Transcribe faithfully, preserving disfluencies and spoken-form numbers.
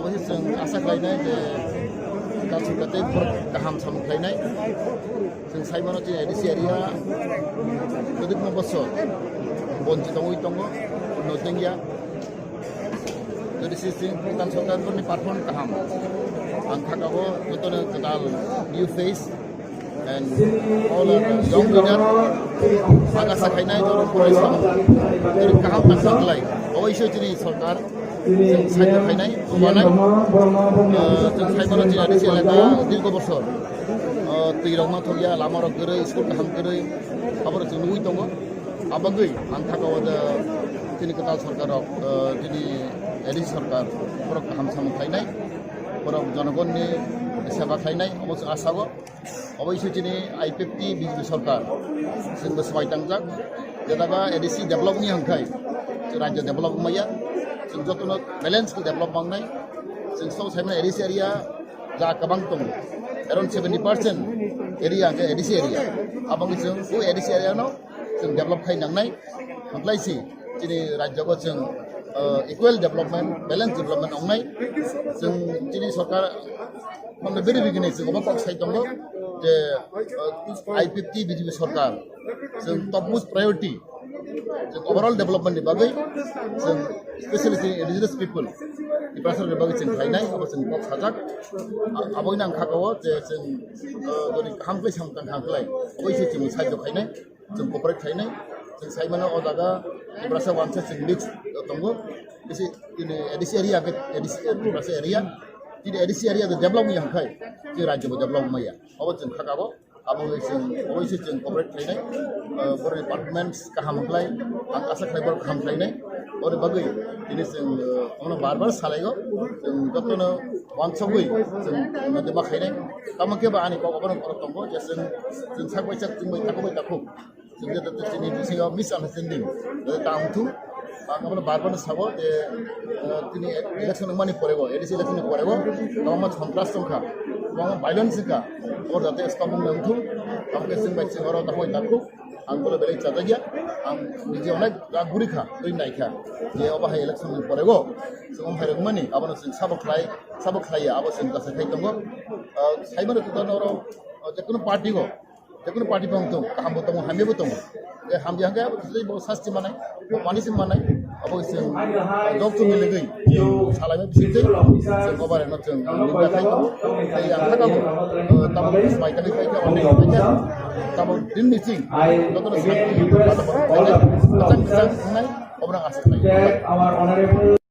Chwng asa khlainai je Kalsungkha tei borok kaham samung khlainai. Chwng saimano chini A D C area kwdwkma bosor bonchi tongwi tongo, unnoti wngya. Jodi si chwng Bhutan sorkar borokni performance kaham, ang kha kabo jotono kwtal new face. And all are young leader. Ang asa khainai joto poroi samung kaham ta khlai. Obo isu chini sorkar chwng saito khainai, ubanai. Chwng saimano chini A D C elaka dirgo bosor twi rok ma thokya, lama rok kwrwi, school kaham kwrwi, abo rok chwng nugwi tongo. Abagwi ang kha kabo chini kwtal sorkar rok, chini A D C sorkar borok kaham samung khainai, borok jonogonni seba khainai, obo asao. Obo isu chini I P F T B J P sorkar, chwngbo swbai tangjak, jetaga A D C develop wngya hwnkhe chwng rajyo develop wngmaya, chwng jotono balance khe develop mangnai, chwng sok saimano A D C area ja kwbang tongo, around seventy percent area hwnkhe A D C area, aboni chwng o A D C area no chwng develop khai nangnai, hwnkhlai si chini rajyo bo chwng equal development, balance development wngnai, chwng chini sorkar Mane beri bigini chwng obo kok sai tongo je, uh, I P F T B J P sorkar chwng topmost priority chwng overall development ni bagwi chwng specially chwng indigenous people ni ni bagwi chwng khlainai obo chwng kok sajak. A-, aboino ang kha kao je chwng, uh, jodi kaham khlai samung tang kaham khlai obo se chwng sahajyo khlainai. Chwng cooperate khainai, chwng saimano o jaga Tiprasa wansa chwng mix tongo. Bisi tini A D C area ke, A D C Tiprasa area. Tini A D C area de develop wngya hwnkhe, tini rajyo bo develop wngmaya. Obo chwng kha kabo, abo wngwi chwng, obo se chwng cooperate khainai. Borokni performance kaham wngkhlai, ang asa khlai borok kaham khlainai. Oro bagwi tini chwng, omono bar bar salaio, chwng jotono wansugwi chwng ma khainai. Tamo khe ba ani kok obono borok tongo, je chwng, chwng sak bai sak, chwng bai takhuk bai takhuk. Chwng je tini bisingo misunderstanding tang thung. Ang abono bar bar sabo je, tini election wngmani porego, A D C election ni porego, kwbangma sontras tongkha, kwbangma violence wngkha, oro jate stop wngna wngthung. Tamo khe chwng bai chwng oro takhuk bai takhuk. Ang bono belai chajakya, ang nije onek rak guri kha, twi nai kha. Je obo hai election ni porego, chwng omo hai rwgmani, abono chwng sabo khlai, sabo khlaiya, abo chwng kasa khai tongo. Saimano twi tongo oro, jekunu party o, jekunu party bo wng tong, kaham bo tongo, hamya bo tongo. Je hamya hwnkhe abo twi bo sasti manai, bo mani se manai, abo chwng jok chwng miligwi, chwng salaima bisingtwi, chwng obo reno chwng nungya khai tongo. Tei ang kha kabo, tamo bai kali khai kha, onek khai kha, tamo din ni ching, jotono santi, bata bata khai kha, kwchang kwchang wngnai, obo rang asa khlai.